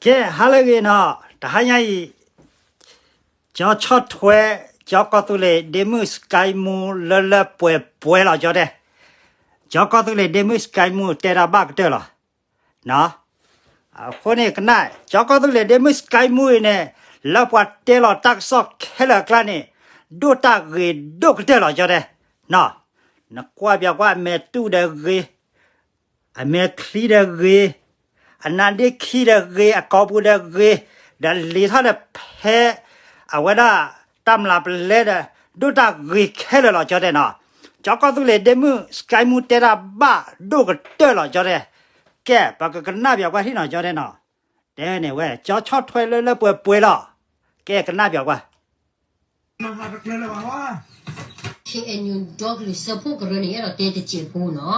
ကဲ ဟါလၢအဂ့ၤနီၤ, တဟါညါအံၤ ကၠီဆီၣ်ထွဲ ကၠီကီၢ်သူလ့ၤဒ့မုၣ် Sky Moon လၢလၢပှဲၤပှဲၤလီၤ ကၠီတဲ. ကၠီကီၢ်သူလ့ၤဒ့မုၣ် Sky Moon တဲတၢ်ဘၣ်ကတၢၢ်လီၤ. အဃိန့ၣ်ကနၣ် ကၠီကီၢ်သူလ့ၤဒ့မုၣ် Sky Moon အံၤန့ၣ် လၢပှၤတဲလီၤတၢ်ကစီၣ်ခဲလၢာ်အကျါန့ၣ် ဒိၣ်တၢ်ဂ့ၤဒိၣ်ကတၢၢ်လီၤ ကၠီတဲ. နကွၢ်ပၠးကွၢ် အမဲာ်တူၢ်ဒီးဂ့ၤ အမဲာ်ချံဒီးဂ့ၤ, အနါဒ့ခံဒီးဂ့ၤ, အကိာ်ပူၤဒီးဂ့ၤ, ဒီးလံာ်ထီၣ်ဒီးဖဲ အဝဲဒၣ်တၢ်မျးပလဲဒီး ဒိၣ်တၢ်ဂ့ၤခဲလၢာ်လီၤ ကၠီတဲနီၤ. ကၠီကီၢ်သူလ့ၤဒ့မုၣ် Sky Moon တဲတၢ်ဘၣ်ဒိၣ်ကတၢၢ်လီၤ ကၠီတဲ. ကဲ ပကကနၣ်ပၠးကွၢ်ထံၣ်နီၤ ကၠီတဲနီၤ. တဲန့ၣ်ဝဲ ကၠီဆီၣ်ထွဲလၢလၢပှဲၤပှဲၤလီၤ. ကဲ ကနၣ်ပၠးကွၢ် KNU ဒီကလုာ်စၢဖှိၣ်ကရၢန့ၣ် ယအဲၣ်ဒိးတဲတစဲးဖိနီၤ,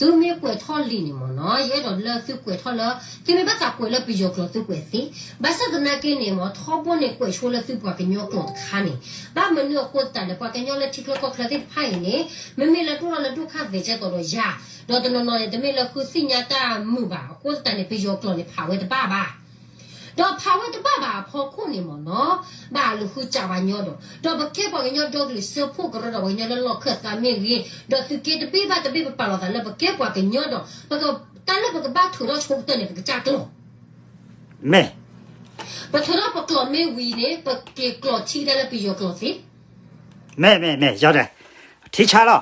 သုမ့ၢ်ကွဲးထီၣ်လံာ်န့ၣ်မ့ၢ်နီၤ, ယအဲၣ်ဒိးလၢသုကွဲးထီၣ်လၢ သုမ့ၢ်ဘၣ်သးကွဲးလၢပယီၤကျိာ်သုကွဲးသ့, ဘၣ်ဆၣ်သနာ်က့န့ၣ်မ့ၢ် ထီဘိန့ၣ်ကွဲးဆိလၢသုပှၤကညီကျိာ်တခါန့ၣ်, ဘၣ်မနုၤအဃိသတးလဲၣ် ပှၤကညီလၢထံချၢကီၢ်ချၢသ့ၣ်တဖၣ်အံၤန့ၣ် မ့မ့ၢ်လၢဒိၣ်ထီၣ်လၢဒိၣ်ခါသဲးကဲသိးဒီးယၤ, ဒီးတနီၤနီၤန့ၣ် တမ့ၢ်လၢဃုသ့ၣ်ညါတၢ်မုာ်ဘၣ်, အဃိသတးန့ၣ် ပယီၤကျိာ်န့ၣ် ဖးဝဲတဘၣ်ဘၣ် ဒီးဖးဝဲတဘၣ်ဘၣ်အဖီခိၣ်န့ၣ်မ့ၢ်နီၤ, ဘၣ်လူၤဃုစးပှၤကညီဒီး ဒီးပကဲပှၤကညီဒီကလုာ်စၢဖှိၣ်ကရၢဒီးပှၤကညီလၢလီၢ်ခၢၣ်သးမ့ၢ်ဂ့ၤ, ဒီးသုးက့တဘ့ၣ်ဘၣ်တဘ့ၣ် ပပာ်လီၤသးလၢပကဲပှၤကညီဒီး ပက တၢ်လၢပကဘၣ်ထုးထီၣ်ဆိကတၢၢ်န့ၣ် ပကစၢ်ကျိာ် မ့ၢ် ပထုးထီၣ်ပကျိာ်မ့ၢ်ဝံၤန့ၣ် ပက့ၤကျိာ်ထံကဒါလၢပယီၤကျိာ်သ့, မ့ၢ် မ့ၢ် မ့ၢ် ကၠီတဲ, ထံဆါလီ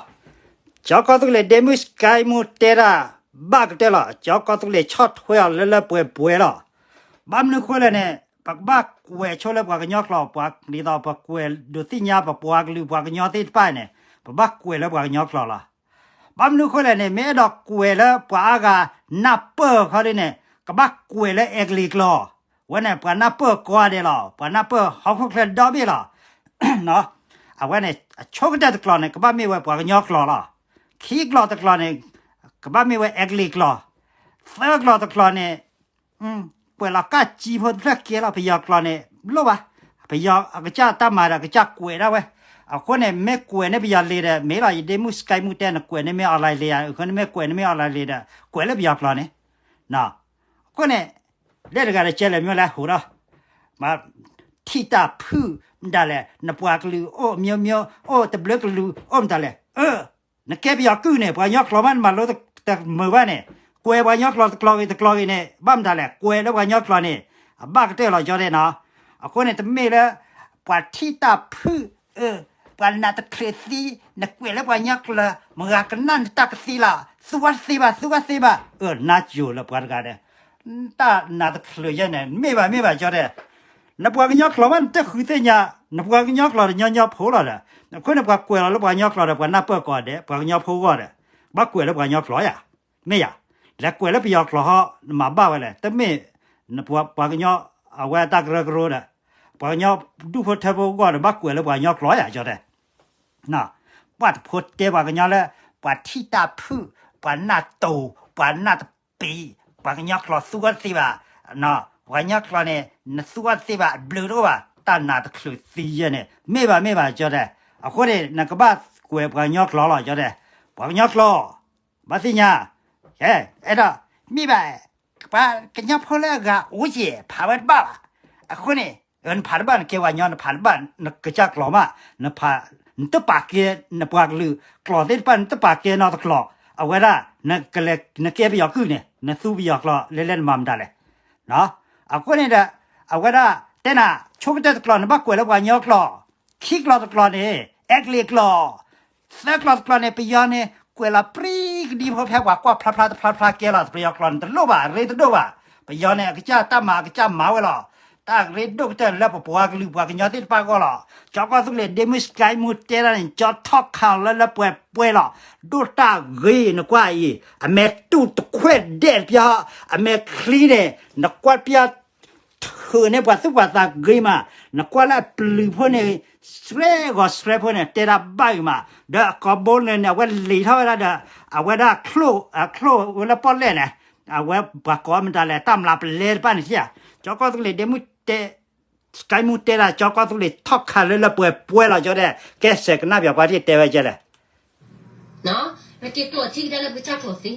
ၤ. ကၠီကီၢ်သူလ့ၤဒ့မုၣ် Sky Moon တဲတၢ်ဘၣ်ကတၢၢ်လီၤ. ကၠီကီၢ်သူလ့ၤဆီၣ်ထွဲအီၤလၢလၢပှဲၤပှဲၤလီၤ. ဘၣ်မနုၤဃိလဲၣ်န့ၣ် ပကဘၣ်ကွဲးဆိလၢပှၤကညီကျိာ်, ပှၤဒ်သိးပကွဲးဒုးသ့ၣ်ညါပပှၤကလုာ်ပှၤကညီသ့ၣ်တဖၣ်န့ၣ် ပဘၣ်ကွဲးလၢပှၤကညီကျိာ်လီၤ. ဘၣ်မနုၤဃိလဲၣ်န့ၣ် မ့ၢ်အဲၣ်ဒိးကွဲးလၢပှၤအါဂၤနၢ်ပၢၢ်ခီဒ်န့ၣ် ကဘၣ်ကွဲးလၢအဲကလံးကျိာ်, ဝဲန့ၣ် ပှၤနၢ်ပၢၢ်ကိးဂၤဒဲးလီၤ, ပှၤနၢ်ပၢၢ်ဟီၣ်ခိၣ်ချၢဒီဘ့ၣ်လီၤ. အဝဲန့ၣ် အဆိကတၢၢ်တကျိာ်န့ၣ် ကဘၣ်မ့ၢ်ဝဲပှၤကညီကျိာ်လီၤ. ခံကျိာ်တကျိာ်န့ၣ် ကဘၣ်မ့ၢ်ဝဲအဲကလံးကျိာ်, သၢကျိာ်တကျိာ်န့ၣ် ကွဲးလီၤကၢ်ကၠံဖိတဖျၢၣ်ကဲလီၤ. ပယီၤကျိာ်န့ၣ် လိၣ်ဘၣ်, ပယီၤအကစၢ်တၢ်မၤဒီးကစၢ်ကွဲးဒၣ်ဝဲ. အဃိန့ၣ် မ့ၢ်ကွဲးန့ၢ်ပယီၤလံာ်ဒီး မ့ၢ်လီၤ ယဒ့မုၣ် Sky Moon တဲ နကွဲးန့ၢ်မ့ၢ် online လံာ်ဧါ, အဃိန့ၣ်မ့ၢ်ကွဲးန့ၢ်မ့ၢ် online လံာ်ဒီး ကွဲးလၢပယီၤကျိာ်န့ၣ် အဃိန့ၣ် လၢတဂၤဒီးကဲလဲၣ်မ့ၢ်လဲၣ် ဟူးဒီး ထံၣ်တၢ်ဖုၣ်မတၤလဲၣ်, နပှၤကလုာ်အိၣ် မျိုးမျိုး အိၣ်တဘျုးကလုာ် အိၣ်မတၤလဲၣ်. နကဲပယီၤကုၢ်န့ၣ် ပှၤကညီကျိာ်မး နမၤလိတမုာ်ဘၣ်န့ၣ်, ကွဲးပှၤကညီကျိာ်တကျိာ်ဂ့ၤတကျိာ်ဂ့ၤန့ၣ် ဘၣ်မတၤလဲၣ်, ကွဲးလၢပှၤကညီကျိာ်န့ၣ် အဘၣ်ကတၢၢ်လီၤ ကၠီတဲနီၤ. အဃိန့ၣ် တမ့ၢ်လၢ ပှၤထံၣ်တၢ်ဖုၣ် ပှၤနးတချုးသံ နကွဲးလၢပှၤကညီကျိာ် မတၤကနၣ်နတၢ်ကသံလီၤ, သူအီၤတသ့ဘၣ် သူအီၤတသ့ဘၣ်, နါစိၤလၢပှၤတဂၤဒီး တၢ်နးတချုးယဲန့ၣ် မ့ၢ်ဘၣ်မ့ၢ်ဘၣ် ကၠီတဲ. နပှၤကညီကျိာ်မး နတဃုသ့ၣ်ညါ, နပှၤကညီကျိာ်ဒီးညီညီဖိလီၤဒီး အဃိန့ၣ် ပှၤကွဲးလီၤလၢပှၤကညီကျိာ်ဒီး ပှၤနၢ်ပၢၢ်ကိးဂၤဒဲး, ပှၤကညီဖိဂီၢ်ဒီး ဘၣ်ကွဲးလၢပှၤကညီကျိာ်ယၤ, မ့ၢ်ယၤ, လဲၤကွဲးလၢပယီၤကျိာ်ဟီ နမၤဘၣ်ဝဲလဲၣ်, တမ့ၢ် နပှၤကညီ အဝဲတၢ်ကရၢကရိဒီး ပှၤကညီဒူၣ်ဖိထၢဖိဂီၢ်ဒီး ဘၣ်ကွဲးလၢပှၤကညီကျိာ်ယၤ ကၠီတဲ. ပှၤတဖိတဲပှၤကညီလၢ ပှၤထံၣ်တၢ်ဖုၣ်, ပှၤနၢ်တိၤ, ပှၤနၢ်တပံၤ, ပှၤကညီကျိာ်သူအီၤတသ့ဘၣ်, ပှၤကညီကျိာ်န့ၣ် နသူအီၤတသ့ဘၣ် အဘျုးတအိၣ်ဘၣ်, တၢ်နးတချုးသံယဲန့ၣ် မ့ၢ်ဘၣ်မ့ၢ်ဘၣ် ကၠီတဲ. အဃိန့ၣ် နကဘၣ်ကွဲးပှၤကညီကျိာ်လီၤ ကၠီတဲ. ပှၤကညီကျိာ် ဘၣ်သ့ၣ်ညါ, အဲၣ်ဒိး မ့ၢ်ဘၣ်, ပှၤကညီဖိလၢအဂၤအိၣ်ကဲ ဖးဝဲတဘၣ်ဘၣ်. အဃိန့ၣ် နဖးတဘၣ် နကဲပှၤကညီ နဖးတဘၣ် နကစၢ်ကျိာ်မး, နတပာ်ကဲ နပှၤကလုာ်ကျိာ်သ့ၣ်တဖၣ် နတပာ်ကဲနီတကျိာ်, အဝဲဒၣ် နကဲပယီၤကုၢ်န့ၣ် နသူပယီၤကျိာ်လဲၤလဲၤ နမၤမတၤလဲၣ်. အဃိန့ၣ်ဒီး အဝဲဒၣ်တဲနၤ ဆိကတၢၢ်တကျိာ် နဘၣ်ကွဲးလၢပှၤကညီကျိာ်, ခံကျိာ်တကျိာ်န့ၣ် အဲကလံးကျိာ် သၢကျိာ်တကျိာ်န့ၣ် ပယီၤန့ၣ် ကွဲးလီၤပြံကဒံဖိ ဖဲပှၤကွၢ်ဖျါဖျါတဖျါဖျါကဲလီၤ. ပယီၤကျိာ်န့ၣ် တလိၣ်ဘၣ် အရ့တဒိၣ်ဘၣ်. ပယီၤန့ၣ် အကစၢ်တၢ်မၤ အကစၢ်မၤဝဲလီၤ. တၢ်ရ့ဒိၣ်ကတၢၢ်လၢပပှၤကလုာ်ပှၤကညီသ့ၣ်တဖၣ်အဂီၢ်လီၤ. ကၠီကီၢ်သူလ့ၤဒ့မုၣ် Sky Moon တဲဒၣ်န့ၣ် ကၠီထီၣ်ခးလၢလၢပှဲၤပှဲၤလီၤ. ဒိၣ်တၢ်ဂ့ၤ နကွၢ်အံၤ အမဲာ်တူၢ်တခွဲးဒဲးတပျီ, အမဲာ်ချံန့ၣ် နကွၢ်တပျီ ထုးန့ၢ်ပှၤသူၣ်ပှၤသးဂ့ၤမး, နကွၢ်လၢအပျုၤဖိန့ၣ် ဆှဲဂီၤဆှဲဖိန့ၣ် တဲဒၣ်ဘၣ်အံၤမး, ဒီးအကိာ်ဘိန့ၣ်န့ၣ် အဝဲလံာ်ထီၣ်ဝဲဒၣ်ဒီး အဝဲဒၣ်ချိၣ် အချိၣ်ဝဲလၢပီၣ်လဲၣ်န့ၣ်, အဝဲပှၤကိးမတၤလဲၣ် တၢ်မျးပလဲတဖၣ်န့ၣ်ထံၣ်ဧါ. ကၠီကီၢ်သူလ့ၤဒ့မုၣ်တဲ Sky Moon တဲဒၣ် ကၠီကီၢ်သူလ့ၤထီၣ်ခးလၢလၢပှဲၤပှဲၤလီၤ ကၠီတဲ, ကဲစဲးကနၣ်ပၠးပှၤထံၣ်တဲဝဲကဲလဲၣ် ပက့ၤကျိာ်ထံကဒါလၢပကစၢ်ကျိာ်သ့,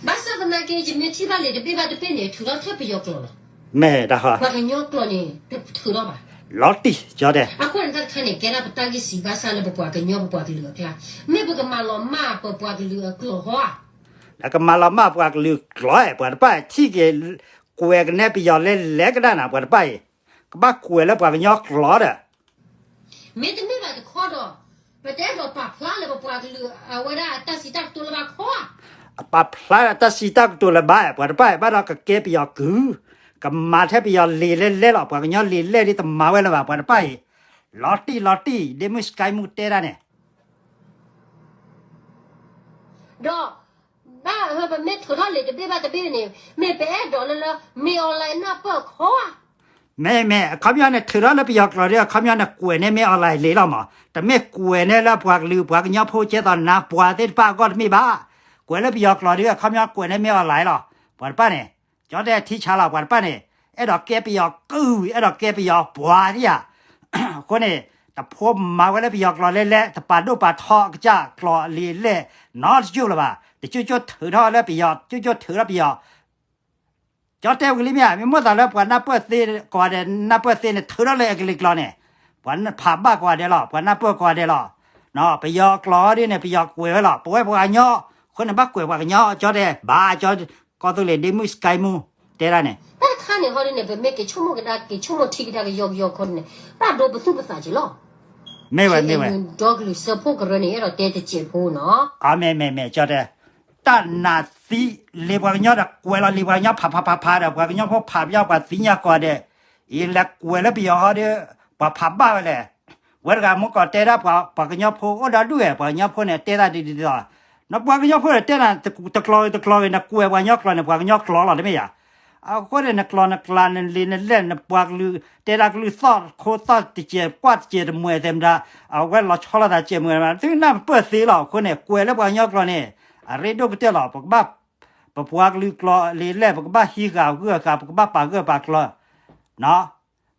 ဘၣ်ဆၣ်သနာ်က့ ယမ့ၢ်ထံၣ်ဘၣ်လံာ်တဘ့ၣ်ဘၣ်တဘ့ၣ်န့ၣ် ထုးထီၣ်ထဲပယီၤကျိာ်လီၤ. မ့ၢ်တၢ်ဃီ, ပှၤကညီကျိာ်န့ၣ် တထုးထီၣ်ဘၣ်. လီၤတံၢ်ကၠီတဲ. အဃိန့ၣ်တၢ်တခါန့ၣ် ကဲဒၣ်ပတၢ်ဂ့ၢ်စံးဘၣ်ဆၣ်လၢပပှၤကညီပပှၤကလုာ်အကျါ, မ့ၢ်ပကမၤလီၤမၢ်ပပှၤကလုာ်အကျိာ်ဟီဧါ. လၢကမၤလီၤမၢ်ပှၤကလုာ်ကျိာ်, ပှၤတဖၣ်ထံၣ်က့ၤ ကွဲးကနဲပယီၤလဲလဲကဒါနၤ ပှၤတဖၣ်အံၤ, ကဘၣ်ကွဲးလၢပှၤကညီကျိာ်ဒီး မ့တမ့ၢ်ဘၣ်တခီဒီး ပတအဲၣ်ဒိးပာ်ဖျါလၢပပှၤကလုာ်အဝဲဒၣ်တၢ်စံးတၢ်ကတိၤလၢၤဘၣ်ခီဧါ. ပာ်ဖျါတၢ်စံးတၢ်ကတိၤလၢၤဘၣ်, ပှၤတဖၣ်အံၤ ဘၣ်ဒီးကကဲပယီၤကုၢ်, ကမၤထဲပယီၤလံာ်လဲလဲလီၤ, ပှၤကညီလံာ်လဲဒ်တမၤဝဲလၢၤဘၣ်, ပှၤတဖၣ်အံၤ, လီၤတံၢ်လီၤတံၢ်, ဒ့မုၣ်စကဲမူတဲဒၣ်န့ၣ် ဒီး ဘၣ်ဟၢပမ့ၢ်ထုးထီၣ်လံာ်တဘ့ၣ်ဘၣ်တဘ့ၣ်န့ၣ် မ့ၢ်ပအဲၣ်ဒိးလၢလၢ မ့ၢ်အီၤလဲၣ်နၢ်ပၢၢ်ခီဧါ. မ့ၢ်မ့ၢ် အခီပညီန့ၣ် ထုးထီၣ်လၢပယီၤကျိာ်ဒီး အခီပညီန့ၣ် ကွဲးန့ၢ်မ့ၢ်အီၤလဲၣ်လီၤမး, တမ့ၢ်ကွဲးန့ၢ်လၢပှၤကလုာ်ပှၤကညီဖိကဲသိးနၤပှၤသ့ၣ်တဖၣ်အဂီၢ်တမ့ၢ်ဘၣ်, ကွဲးလၢပယီၤကျိာ်ဒီး အခီပညီကွဲးန့ၢ်မ့ၢ်အီၤလဲၣ်လီၤ, ပှၤတဖၣ်န့ၣ် ကၠီတဲထံဆါလီၤ ပှၤတဖၣ်န့ၣ်, အဲၣ်ဒိးကဲပယီၤကုၢ် အဲၣ်ဒိးကဲပယီၤပှၤသ့ဧါ. အဃိန့ၣ် တဖိမၤဝဲလၢပယီၤကျိာ်လဲလဲ တပာ်ဒိၣ်ပာ်ထီအကစၢ်ကျိာ်လံာ်လဲ နီတကၠိၢ်လၢၤဘၣ်, တကၠိၢ်ကၠိၢ်ထုးထီၣ်လၢပယီၤ ကၠိၢ်ကၠိၢ်ထုးထီၣ်ပယီၤ ကၠီတဲဝံၤလံမ့ၢ်ဧါ, မ့ၢ်မိၣ်သးလၢပှၤနၢ်ပၢၢ်သ့ကိးဂၤဒဲး နၢ်ပၢၢ်သ့န့ၣ် ထုးထီၣ်လၢအဲကလံးကျိာ်န့ၣ်, ပှၤဖးဘၣ်ကိးဂၤဒဲးလီၤ, ပှၤနၢ်ပၢၢ်ကိးဂၤဒဲးလီၤ, ပယီၤကျိာ်ဒ်န့ၣ် ပယီၤကွဲးဝဲလီၤ, ပဝဲပှၤကညီ, အဃိန့ၣ် ဘၣ်ကွဲးပှၤကညီ ကၠီတဲ, ဘၣ်ကၠီ, ကီၢ်သူလ့ၤဒ့မုၣ်စကဲမူ တဲဒၣ်န့ၣ်, တၢ်တခါန့ၣ်ဟီဒ်န့ၣ် ပမ့ၢ်က့ၤဆိကမိၣ်ကဒါ က့ၤဆိကမိၣ်ထံကဒါကယီကယီခီန့ၣ် ဘၣ်ဒိပသူၣ်ပသးက့ၤလီၤ. မ့ၢ်ဝဲ မ့ၢ်ဝဲ ဒီကလုာ်စၢဖှိၣ်ကရၢန့ၣ် အဲၣ်ဒိးတဲတစဲးဖိနီၤ. အမ့ၢ် မ့ၢ် မ့ၢ် ကၠီတဲ တၢ်နာ်သံလံာ်ပှၤကညီဒီး ကွဲးလီၤလံာ်ပှၤကညီဖးဖးဖးဖးဒီး ပှၤကညီဖိဖးပယီၤပှၤသံညါကိးဂၤဒဲး, အံၤလဲၤကွဲးလၢပယီၤဟီဒီး ပှၤဖးဘၣ်ဝဲလဲၣ်. ဝဲတဂၤမ့ၢ်ကီးတဲဒၣ်ပှၤ ပှၤကညီဖိအိၣ်ဒီဒူၣ်ဝဲ ပှၤကညီဖိန့ၣ် တဲတၢ်ဒ်ဒ်သိး, နပှၤကညီဖိန့ၣ်တဲနၤတကျိၤတကျိၤဂ့ၤ နကွဲးပှၤကညီကျိာ်န့ၣ် ပှၤကညီကျိာ်လီၤ တမ့ၢ်ယၤ. အဃိန့ၣ် နကျိာ်နကျါနလံာ်နလဲၢ် နပှၤကလုာ် တဲဒၣ်ကလုၢ်သီၣ်ခိသီၣ်တစဲး ကွၢ်တစဲးတမှဲၤသဲမတၤ, အဝဲလီၤဆီလိာ်သးစဲးမှဲၤမတၤ သုနၢ်ပၢၢ်သ့လီၤ. အဃိန့ၣ် ကွဲးလၢပှၤကညီကျိာ်န့ၣ် အရ့ဒိၣ်ကတၢၢ်လီၤ. ပကဘၣ် ပပှၤကလုာ်ကျိာ်လံာ်လဲၢ် ပကဘၣ်ဟံးဃာ်ဂၢၢ်ဃာ် ပကဘၣ်ပာ်ဂၢၢ်ပာ်ကျၢၤ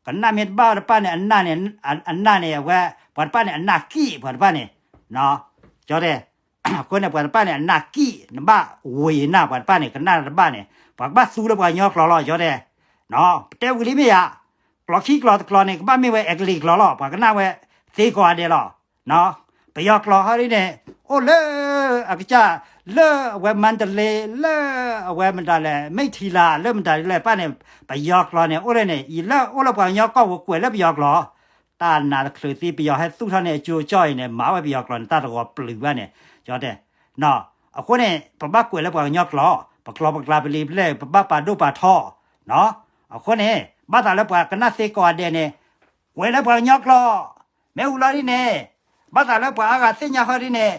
ကနၣ်မ့ၢ်တဘၣ်တဖၣ်န့ၣ် အနၢ်န့ၣ် အနၢ်န့ၣ် အဝဲ ပှၤတဖၣ်န့ၣ် အနၢ်ကံၣ် ပှၤတဖၣ်န့ၣ်, ကၠီတဲ အဃိန့ၣ် ပှၤတဖၣ်န့ၣ် အနၢ်ကံၣ် နဘၣ်ဝ့ၤနၢ် ပှၤတဖၣ်န့ၣ် ကနၣ်တဘၣ်န့ၣ် ပှၤကဘၣ်သူလၢပှၤကညီကျိာ်လီၤ ကၠီတဲ. ပတဲဝံၤလံမ့ၢ်ယၤ, ကျိာ်ခံကျိာ်တကျိာ်န့ၣ် ကဘၣ်မ့ၢ်ဝဲအဲကလံးကျိာ်လီၤ ပှၤကနၣ်ဝဲသ့ကိးဂၤဒဲးလီၤ. ပယီၤကျိာ်ဟီဒ်န့ၣ် အိၣ်လၢ အကစၢ် လၢအဝဲမါတလ့ လၢအဝဲမတၤလဲၣ် မိထံလာ် လၢမတၤဒ်လဲၣ် ပၣ်န့ၣ် ပယီၤကျိာ်န့ၣ် အိၣ်လၢန့ၣ် အံၤလၢအိၣ်လၢပှၤကညီကီၢ်ပူၤကွဲးလၢပယီၤကျိာ် တၢ်နာ်တချုးသ့ ပယီၤဟဲသူၣ်ထီၣ်န့ၣ် အကၠိကၠီၣ်အံၤန့ၣ် မၤဝဲပယီၤကျိာ်န့ၣ် တၢ်တဂီၤပျုၤဘၣ်န့ၣ် ကၠီတဲ. အဃိန့ၣ် ပဘၣ်ကွဲးလၢပှၤကညီကျိာ် ပကျိာ်ပကျါပလံာ်ပလဲၢ် ပဘၣ်ပာ်ဒိၣ်ပာ်ထီ အဃိန့ၣ် ဘၣ်သးလၢပှၤကနၣ်သ့ကိးဂၤဒဲးန့ၣ် ကွဲးလၢပှၤကညီကျိာ် မ့ၢ်ဝံၤလီၤဒ်န့ၣ် ဘၣ်သးလၢပှၤအါဂၤသ့ၣ်ညါဟီဒ်န့ၣ်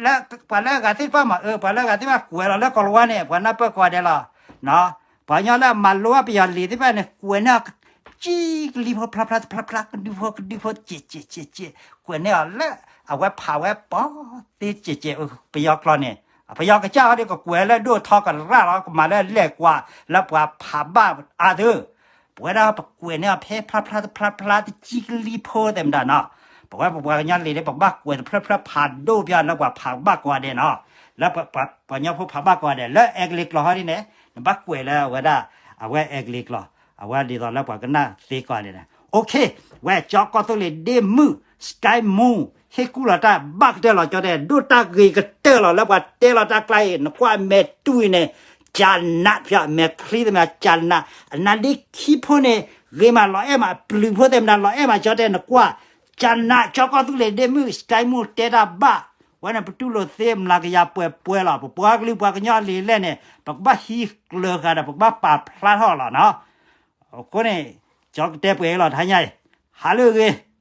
လၢ ပှၤလၢအဂၤသ့ၣ်တဖၣ်မး အၢ ပှၤလၢအဂၤသ့ၣ်တဖၣ်ကွဲးလီၤလၢကီၢ်လဝါန့ၣ် ပှၤနၢ်ပၢၢ်ကိးဂၤဒဲးလီၤ. ပှၤကညီလၢအမၤလိအပယီၤလံာ်သ့ၣ်တဖၣ်န့ၣ် ကွဲးန့ၢ်အီၤ ကံကလံဖိဖျါဖျါဖျါဖျါ ကဒုဖိကဒုဖိ စဲးစဲးစဲးစဲး ကွဲးန့ၢ်အီၤလၢ အဝဲဖးဝဲပီသ့စဲးစဲး ပယီၤကျိာ်န့ၣ် ပယီၤကစၢ်ဟီဒ်ကကွဲးလၢဒိၣ်ထီကရၣ်လီၤ ကမၤလၢလဲၢ်ကွၢ်လၢပှၤဖးဘၣ်အါသု ပဝဲဒၣ်ပကွဲးန့ၢ်အီၤဖဲဖျါဖျါဖျါဖျါ တကံကလံဖိသ့ၣ်မတၤနီၤ ပဝဲပပှၤကညီလံာ်န့ၣ် ပကဘၣ်ကွဲးတဖျၢၣ်ဖျၢၣ်ဖးဒိၣ်ဖျါလၢပှၤဖးဘၣ်ကိးဂၤဒဲးနီၤ လၢပှၤကညီဖိဖးဘၣ်ကိးဂၤဒဲး လၢအဲကလံးကျိာ်ဟီဒ်န့ၣ် နဘၣ်ကွဲးလၢအဝဲဒၣ် အဝဲအဲကလံးကျိာ် အဝဲဒ်သိးလၢပှၤကနၣ်သ့ကိးဂၤဒဲးန့ၣ် OK ဝဲကၠီကီၢ်သူလ့ၤဒ့မုၣ် Sky Moo ဟ့ၣ်ကူၣ်လီၤတၢ်ဘၣ်ကတၢၢ်လီၤ ကၠီတဲ ဒိၣ်တၢ်ဂ့ၤကတၢၢ်လီၤ လၢပှၤတဲလီၤတၢ်ကျါအံၤ နကွၢ်မဲာ်တူၢ်အံၤန့ၣ် ကၠနး ဖျါမဲာ်ချံသ့ၣ်မတၤ ကၠနး အနါဒ့ခံဖိန့ၣ် ဂ့ၤမးလီၤအဲၣ်မး ပျုၤဖိသ့ၣ်မတၤလီၤအဲၣ်မး ကၠီတဲ နကွၢ် ကၠနး ကၠီကီၢ်သူလ့ၤဒ့မုၣ် Sky Moo တဲတၢ်ဘၣ် ဝဲန့ၣ် ပတူၢ်လိာ်သ့မျးကယၤပှဲၤပှဲၤလီၤ ပပှၤကလုာ်ပှၤကညီလံာ်လဲၢ်န့ၣ် ပကဘၣ်ဟံးကျၢၤဃာ်ဒီး ပကဘၣ်ပာ်ဖျါထီၣ်လီၤနီၤ အဃိန့ၣ် ကၠီကတဲပှဲၤအံၤလီၤ တဟါညါအံၤ ဟးလၢအဂ့ၤ